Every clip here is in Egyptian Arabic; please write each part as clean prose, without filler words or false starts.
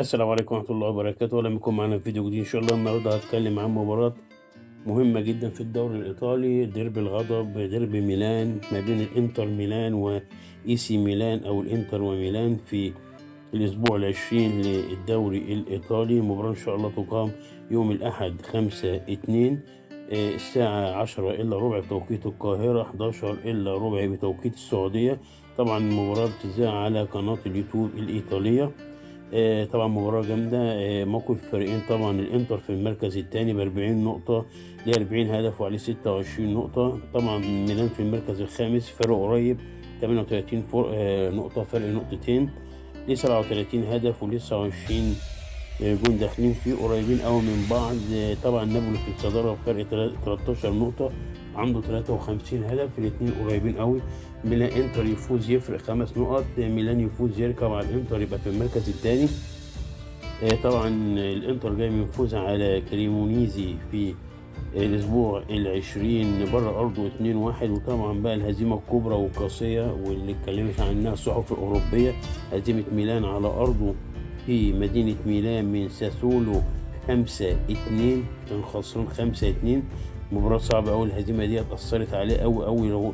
السلام عليكم ورحمة الله وبركاته. أهلا بكم معنا في فيديو جديد. إن شاء الله النهاردة هتكلم عن مباراة مهمة جدا في الدوري الإيطالي، ديربي الغضب، ديربي ميلان ما بين الإنتر ميلان وإي سي ميلان أو الإنتر وميلان في الأسبوع 20 للدوري الإيطالي. مباراة إن شاء الله تقام يوم الأحد 5/2 الساعة 9:45 بتوقيت القاهرة، 10:45 بتوقيت السعودية. طبعا المباراة بتذاع على قناة اليوتيوب الإيطالية. طبعا مباراة جامدة. موقف الفريقين، طبعا الانتر في المركز الثاني ب40 نقطة، ليه 40 هدف وعليه 26 نقطة. طبعا ميلان في المركز الخامس، فرق قريب 38 نقطة، فرق نقطتين، ليه 37 هدف وليه 29 جون داخلين فيه، قريبين قوي من بعض. طبعا نابولي في الصدارة بفرق 13 نقطة، عنده 53 هدف، الاثنين قريبين قوي. ميلان انتر يفوز يفرق 5 نقط، ميلان يفوز يركب على الانتر يبقى في المركز الثاني. طبعا الانتر جاي من فوز على كريمونيزي في الاسبوع 20 بره ارضه 2-1، وطبعا بقى الهزيمة الكبرى والقاسية واللي اتكلمت عنها الصحف الاوروبية، هزيمة ميلان على ارضه في مدينة ميلان من ساسولو 5-2، كان خسران 5-2. مباراة صعبة أوي، الهزيمة دي اتأثرت عليه أوي أوي.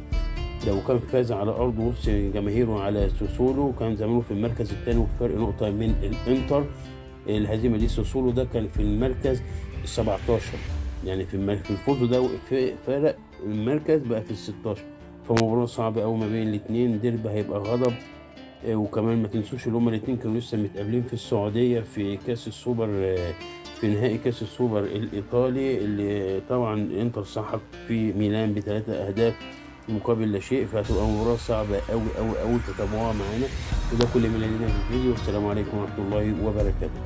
لو كان فاز على أرضه وسط جماهيره على ساسولو كان زمانه في المركز الثاني وفرق نقطة من الإنتر. الهزيمة دي ساسولو ده كان في المركز 17، يعني في الفوز ده فرق المركز بقى في 16. فمباراة صعبة أوي ما بين الاتنين، ديربي هيبقى غضب. وكمان ما تنسوش اللي هما الاتنين كانوا لسه متقابلين في السعودية في كاس السوبر، في نهائي كاس السوبر الإيطالي اللي طبعا الإنتر سحق في ميلان ب3 أهداف مقابل لا شيء. فهتبقى مباراة صعبة أوي أوي أوي، تتابعوها معانا. وده كل ما لدينا في الفيديو، والسلام عليكم ورحمة الله وبركاته.